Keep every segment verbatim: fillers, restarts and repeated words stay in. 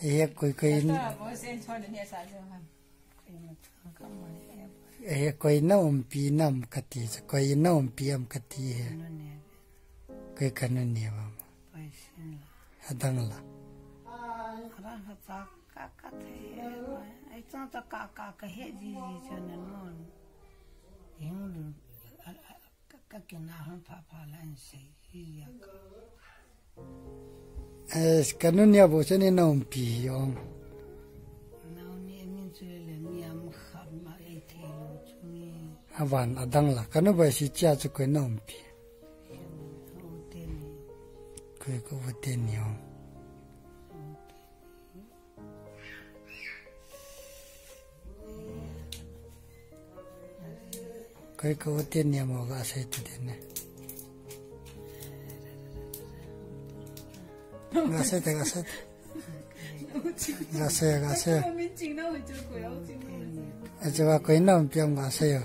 He koi koi, he koi na umpi nam kati, koi na umpi am kati he. Koi kanu ne ba. Adang la. Ka kina hon pha pha la an sei hi ya ka. Eh, kanu nia bo chani na umpi hi ong. Nau ni min chu le ni am kha ma ei thei lo chu ni. Avan adang la, kanu bai si chia chu koi na umpi. Koi ko vote ni ong. Koi ko vote ni amo ga sei tu de ne. Ga sei te, ga sei te. Ga sei, ga sei. Acha koi na umpi am ga sei yo.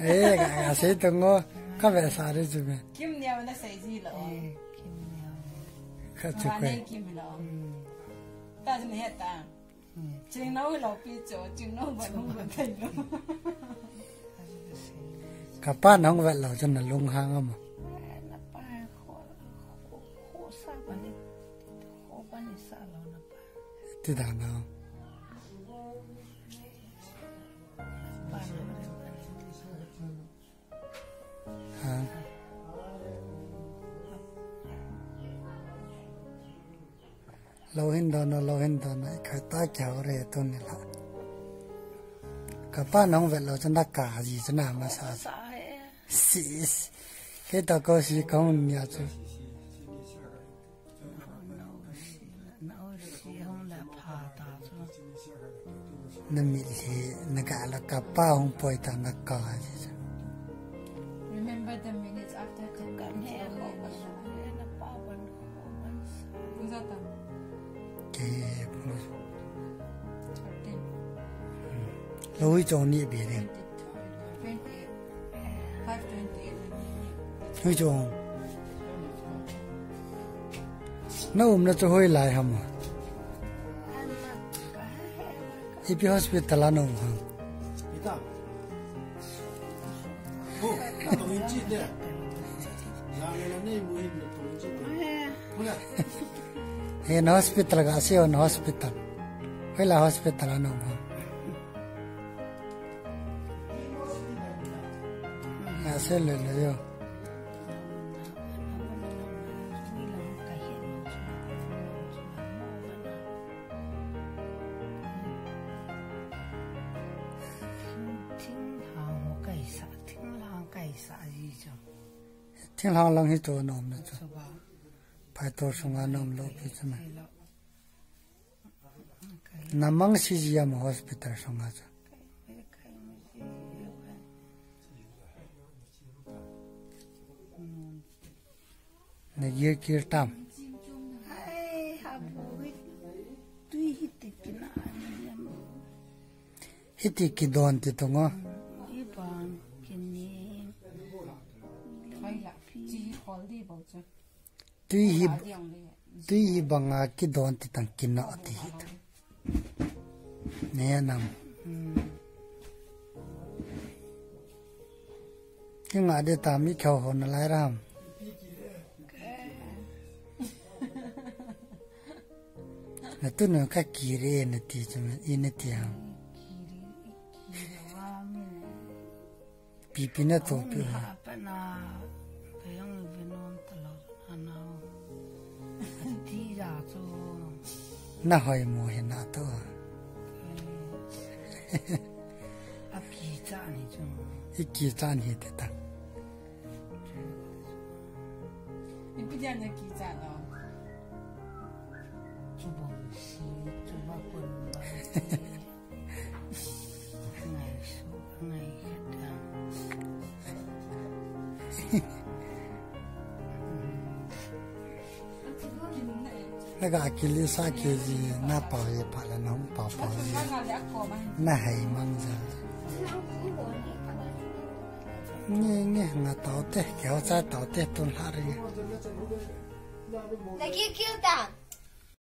Eh, ka, ka sei to ngo, ka ve sa re chu me. Kim Neo na sei ji lo. Eh, Kim Neo. Ka chu koi. Kim lo. Ta chu ne ta. Ching no lo pi cho, ching no ba no ba kai lo. Ka pa nong vet lo chu na lunghang ama. Na pa kho, kho, kho sa ba ni, kho ba ni sa lo na pa. Ti da na. Lo hin don o, lo hin don o, i kha ta kya ho re tu ni la. Ka pa nong vet lo chun da ka ji chun na ma sa. Sis. Ke ta ko si kong nia chu. Na mit hi na ga la ka pa hung poi ta na ka ji. Remember the minutes after ten. Ke lo hi chong ni be de. Hui chong. Na umna chu hoilai ham? Ipi hospital a na um ham? He na hospital ga sei o, na hospital. Hoilai hospital a na um ham? Ase le le yo. Thinglhang lang hi to nom na chu. Phaitor sunga nom lo pi chu na. Namang C G M hospital sunga chu. Na gir kir tam. Hiti kidon ti tungo. Tui hi, tui hi banga kidon ti tang kina ti hi. Ne nam. Kinga de ta mi khau hon lai ram. Na tu no ka kire na ti chu i na ti ham. Pipi na to pi ha. Na hoi mo hi na to. A ki cha ni chu. I ki cha ni te ta. Ipi dia na ki cha lo. Chu bom si, chu ba kun ba. Naga kili sa kili na pau ye pha le na hung pau pau ye. Na hei mang ja. Nge nge nga tau te, keo cha tau te tun hla ri. Naki kiu ta.